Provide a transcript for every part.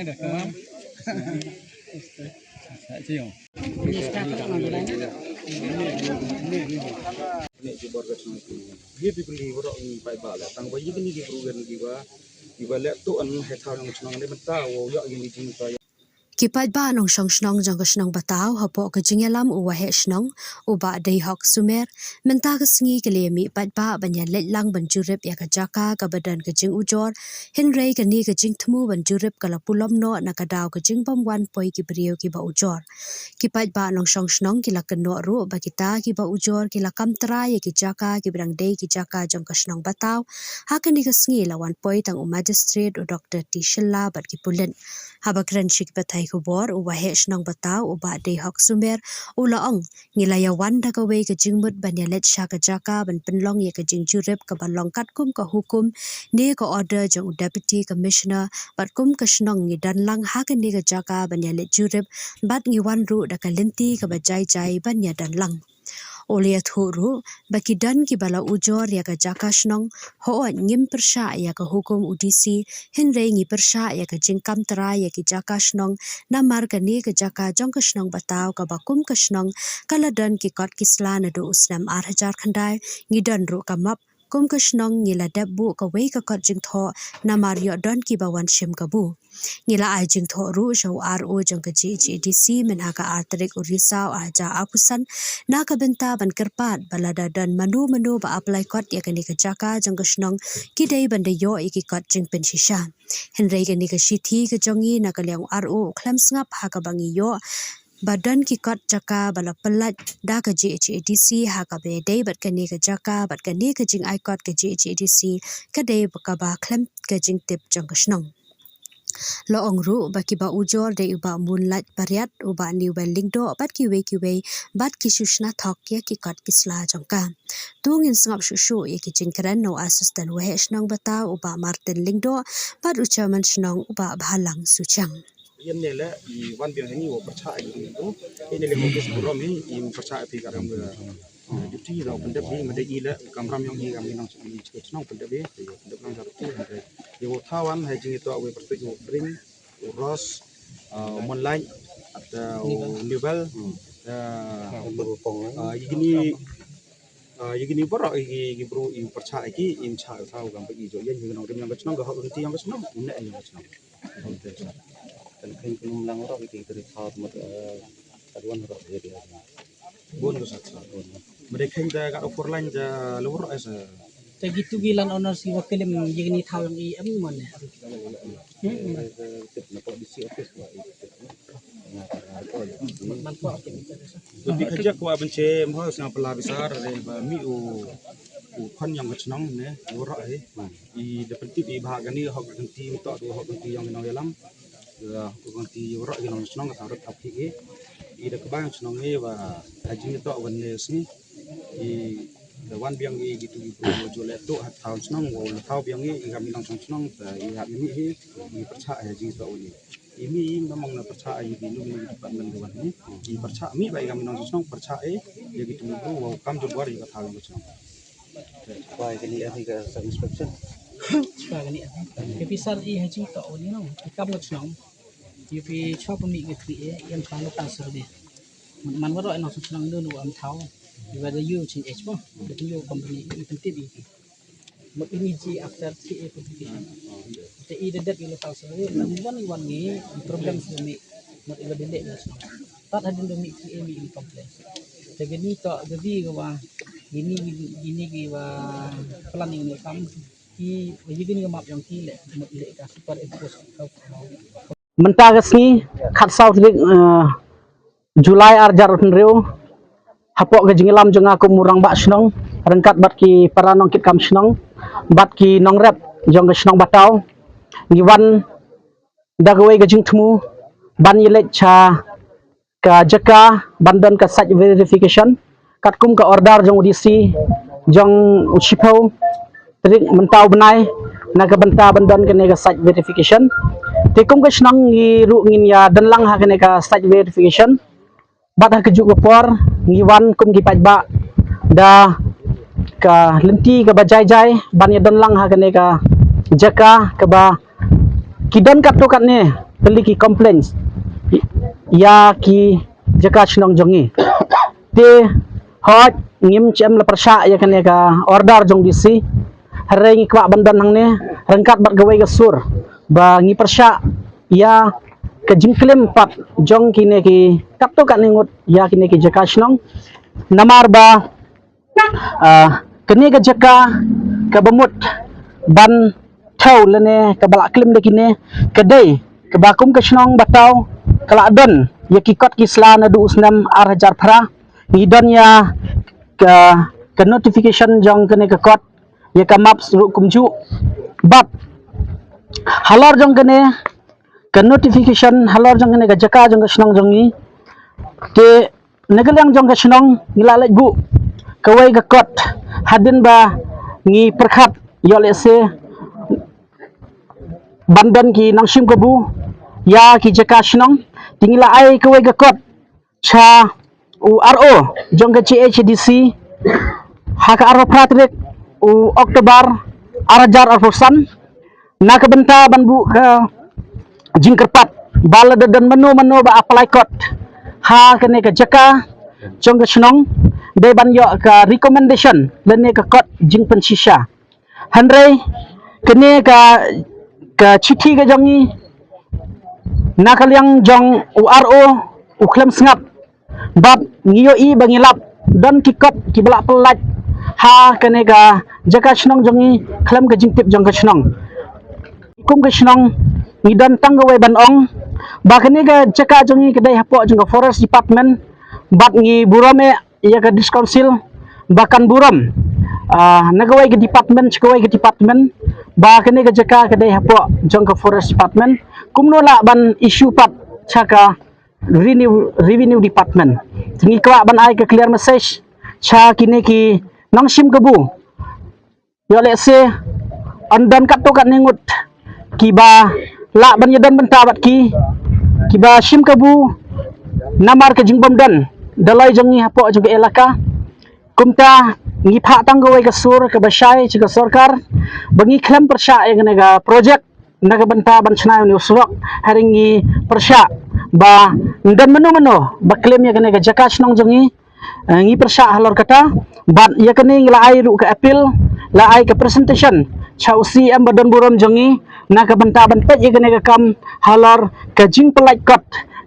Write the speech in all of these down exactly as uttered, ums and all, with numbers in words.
Ye phi puli waroh ngi paidbah leh tang ba ye kini ki bru gan ki ba ki ba leh tu an hai thaw nong chnong ne bynta wow yoh ye ni jing ta. Ki paidbah nongshong shnong jong ka shnong Bataw hapoh ka jingïalam u waheh shnong u Bah Deihok Sumer mynta ka sngi ki la ïa mih paidbah ban ïa leit lang ban jurip ïa ka jaka kaba don ka jingujor. Hynrei kane ka jingthmu ban jurip ka la pulom noh na ka daw ka jingbym wan poi ki briew kiba ujor. Ki paidbah nongshong shnong ki la kynnoh ruh ba kita kiba ujor ki la kam trai ïa ki jaka kiba dang dei ki jaka jong ka shnong Bataw. Ha kane ka sngi la wan poi tang u Magistrate u Doktor T Shylla bad ki pulit. Haba kren sha ki pathai khubor u waheh shnong Bataw u Bah Deihok Sumer u la ong, ngi la ïa wan da kawei ka jingmut ban ïa leit sha ka jaka ban pynlong ïa ka jingjurip kaba long katkum ka hukum ne ka order jong u Deputy Commissioner bad kum ka shnong ngi don lang ha kane ka jaka ban ïa leit jurip bad ngi wan ruh da ka lynti kaba jai jai ban ïa don lang. U la ïathuh ruh ba ki don kiba la ujor ïa ka jaka shnong, hooid ngim pyrshah ïa ka hukum u D C, hynrei ngi pyrshah ïa ka jingkam trai ïa ki jaka shnong, namar kane ka jaka jong ka shnong Bataw kaba kum ka shnong ka la don ki kot ki sla naduh u snem ar hajar khyndai, ngi don ruh ka map, kum ka shnong ngi la dep buh kawei ka kot jingthoh namar ïoh don kiba wan shim kabu. Ngi la ai jingthoh ruh sha u R O jong ka G H A D C mynha ka ar tarik u Risaw ar hajar arphew san na ka bynta ban kyrpad ba lada don mano mano ba apply kot ïa kane ka jaka jong ka shnong ki dei ban da ïoh ïa ki kot jingpynshisha. Hynrei kane ka shithi ka jong ngi na ka liang u R O u khlem sngap ha kaba ngi ïoh ba don ki kot jaka ba la pyllait da ka G H A D C ha kaba ïadei bad kane ka jaka bad kane ka jingai kot ka G H A D C ka dei ba kaba khlem ka jingtip jong ka shnong. La ong ruh ba kiba ujor dei u Bah Moonlight Pariat, u Bah Newell Lyngdoh bad kiwei kiwei bad ki shu shna thok ïa ki kot ki sla jong ka. To ngin sngap shuh shuh ïa ki jingkren na u Assistant Waheh Shnong Bataw u Bah Martin Lyngdoh bad u Chairman Shnong u Bah Bhalang Suchiang. Ïa ne le i wan biang hani wa pyrchah i tu. I ne le mo kes burom hi i pyrchah i ka ram ga duty da pyndep hi ma da i le kam ram yong i kam i nong i chke chnong pyndep hi pyndep nong jar tu. Ïa wa thawan hai jing i to wa pyrchah wa bring u Ros, uh, Moonlight at uh, u Newell. Uh, uh, i gini uh, i gini baroh i gi bru i pyrchah i ki i mcha thaw gam ba i jo yen hi nong rim yong ka chnong ga hok rim ti yong ka chnong u ne yong ka chnong. Kan khein kum lang roh iti tri thot mat, eh, ka duan roh area. Bun ko sat sat bun. Made khein da ka four lane da lo roh esa. Te gitu gi land owners ki wa klim ïa kini thaw yong i em mon ne. Hmm. Tip na ko D C office wa i tip na. Man ko tip. Tapi kajak wa benche mo sngap pala besar re ba mi u u khon yong ka chnong ne u roh ai. I da pyntip i bha kani hok kynti mtok du hok kynti yong nong yalam. Hok kynti u roh yong chnong ka tharut ap ki. I da kba yong chnong ne wa haji mtok wan ne sngi. I da wan biang i gitu i bru ju le tu ha thaw chnong wa le thaw biang i i gam i nong chnong chnong ta i hap i mi hi i pyrchah haji mtok wan i. I mi i namong na pyrchah i di nu mi department wan ni. I pyrchah mi ba i gam i nong chnong pyrchah i ya gitu i bru wa kam ju bor i ka thaw yong chnong. Wai kini ani ka sub inspection. Wai kini ani. Ke pisar i haji to ni no. Kam ngot shnong. Yu pi chwa pa mi ke kri e yan pa lo ka survey. Man wa ro no shnong no no am thau. Yu wa da yu chin h pa. Da yu company i pynti bi. Mut ini ji after T A publication. Te i da dep i lo ka survey. Nan wan i wan ni problem su mi. Mut i wa dile na shnong. Tat hadin da mi T A mi i complain. Te gini to gini wa gini gini ki wa planning ni kam ki yidin ka map yong ki le mut le ka super impose ka. Mynta ka sngi khatsaw tarik, eh, July ar hajar hynriew hapoh ka jingïalam jong nga kum u rangbah shnong ryngkat bad ki para nongkitkam shnong bad ki nongrep jong ka shnong Bataw ngi wan da kawei ka jingthmu ban ïaleit sha ka jaka ban don ka site verification katkum ka order jong u D C jong u shiphew tarik mynta u bnai na ka bynta ban don kane ka site verification. Te kum ka shnong ngi ruh ngin ïa don lang ha kane ka site verification bad ha kajuh ka por ngi wan kum ki paidbah da ka lynti kaba jai jai ban ïa don lang ha kane ka jaka kaba ki don katto katne tylli ki complaints ïa ki jaka shnong jong ngi. Te hooid ngim shym la pyrshah ïa kane ka order jong D C. Hynrei ngi kwah ban don hangne ryngkat bad kawei ka sur ba ngi pyrshah ïa ka jingklim pat jong kine ki katto katne ngut ïa kine ki jaka shnong. Namar ba, ah, kane ka jaka kaba mut ban thew lane kaba la klim da kine ka dei kaba kum ka shnong Bathaw ka la don ïa ki kot ki sla naduh u snem ar hajar phra. Ngi don ïa ka, ka notification jong kane ka kot, ïa ka maps ruh kumjuh. Bad halor jong kane ka notification, halor jong kane ka jaka jong ka shnong jong ngi, te na ka liang jong ka shnong ngi la leit buh kawei ka kot hadien ba ngi pyrkhat ïoh lehse ban don ki nongshim kabu ïa ki jaka shnong. Te ngi la ai kawei ka kot sha u R O jong ka G H A D C ha ka arphew phra tarik u October ar hajar arphew san, na ka bynta ban buh ka jingkyrpad ba lada don mano mano ba apply kot ha kane ka jaka jong ka shnong, dei ban ïoh ka recommendation lane ka kot jingpynshisha. Hynrei kane ka, ka shithi ka jong ngi na ka liang jong u R O u khlem sngap. Bad ngi ïohi ba ngi lap don ki kot kiba la pyllait ha kane ka jaka shnong jong ngi khlem ka jingtip jong ka shnong. Kum ka shnong ngi don tang kawei ban ong ba kane ka jaka jong ngi ka dei hapoh jong ka Forest Department. Bad ngi burom eh ïa ka District Council ba kan burom, ah, na kawei ka department sha kawei ka department ba kane ka jaka ka dei hapoh jong ka Forest Department. Kumno lah ban issue pat sha ka revenue, revenue department. Te ngi kwah ban ai ka clear message sha kine ki nongshim kabu. Ïoh lehse yn don katto katne ngut kiba lah ban ïadon bynta bad ki, kiba shim kabu namar ka jingbym don daloi jong ngi hapoh jong ka elaka. Kumta ngi phah tang kawei ka sur kaba shai sha ka sorkar ba ngi khlem pyrshah ïa kane ka project na ka bynta ban shna ïa une u surok. Hynrei ngi pyrshah ba ym don mano mano ba claim ïa kane ka jaka shnong jong ngi. Eh, ngi pyrshah halor kata. Bad ïa kane ngi la ai ruh ka appeal, la ai ka presentation sha u C M ba don burom jong ngi na ka bynta ban peit ïa kane ka kam halor ka jingpyllait kot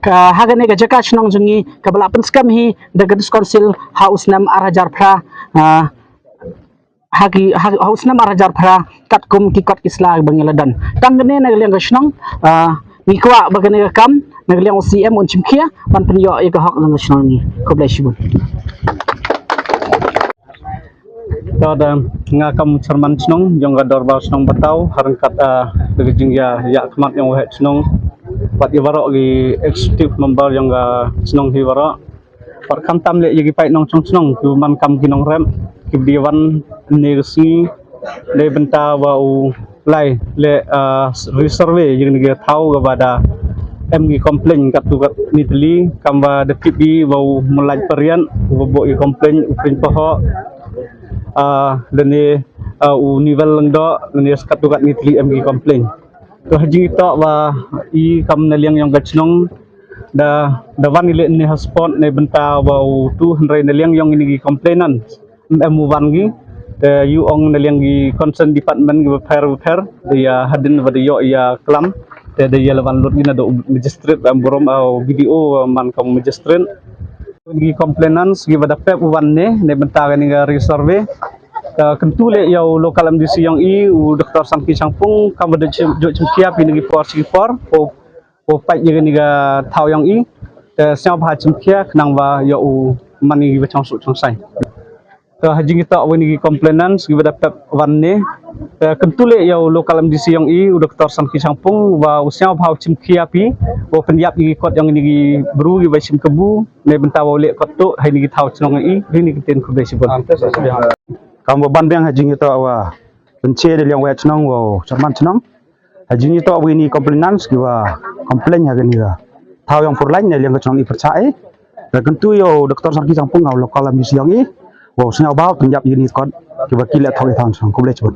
ka ha kane ka jaka shnong jong ngi kaba la pynskhem hi da ka District Council ha u snem ar hajar phra, ah, ha ki, ha, ha u snem ar hajar phra katkum ki kot ki sla ba ngi la don. Tang kane na ka liang ka shnong, ah, ngi kwah ba kane ka kam na ka liang u C M un shim khia ban pynïoh ïa ka hok jong ka shnong ngi. Khublei shibun. To da nga kam chairman shnong jong ka dorbar shnong Bathaw, ha ryngkat, ah, da ka jingïa, ïa khmat jong u head shnong bad ïa baroh ki executive member jong ka shnong hi baroh. Bad khamtam leh ïa ki paid nongshong shnong kiba man kam ki nongrep kiba dei wan ne ka sngi dei bynta ba u lai leh, ah, resurvey ïa kane ka thaw kaba da em ki complain katto katne tylli, kam ba da tip ïa ba u Mlait Pariat uba buh ïa complain u Pring Pahoh, ah, lane, ah, u Nivel Lyngdoh lane katto katne tylli em ki complain. To ha jingïatoh ba i kam na liang jong ka shnong da, da wan i leh ne ha spot ne bynta ba u tu, hynrei na liang jong kine ki complainant em u wan ki. Te ïu ong na liang ki concern department kiba pher ba pher da ïa hadien ba da ïoh ïa klam te da ïa la wan lut ki na da u magistrate ba em burom, ah, u B D O, ah, man ka magistrate. Ki complainant kiba da pep u wan ne ne bynta kane ka resurvey. Te kyntu leh ïa u local M D C jong i u Doctor Sanki Shangpung kam ba da ju-, ju-, jumkhia phi na ki por shi ki por. Ko ko peit ïa kane ka thaw jong i, te sngewbha shim khia khnang ba ïoh u man ïa kiba chong suk chong sai. Te ha jingïatoh wa kine ki complainant kiba da pep wan ne, te kyntu leh ïa u local M D C jong i u Doctor Sanki Shangpung ba u sngewbha u shim khia phi, ba u pynïap ïa ki kot jong kine ki bru kiba shim kabu ne bynta ba u leh kot tuh ha kine ki thaw shnong jong i. Kine ki ktien, khublei shibun. Kam ba ban biang ha jingïatoh wa pynche da liang wa shnong wa chairman shnong. Ha jingïatoh wa kine complainant kiwa complain ha kane ka thaw jong four lane ne liang ka shnong i pyrshah i. Te kyntu ïa u Doctor Sanki Shangpung u local M D C jong i, wa u sngewbha u pynïap ïa kine kot kiwa ki leh thaw i thaw shnong. Khublei shibun.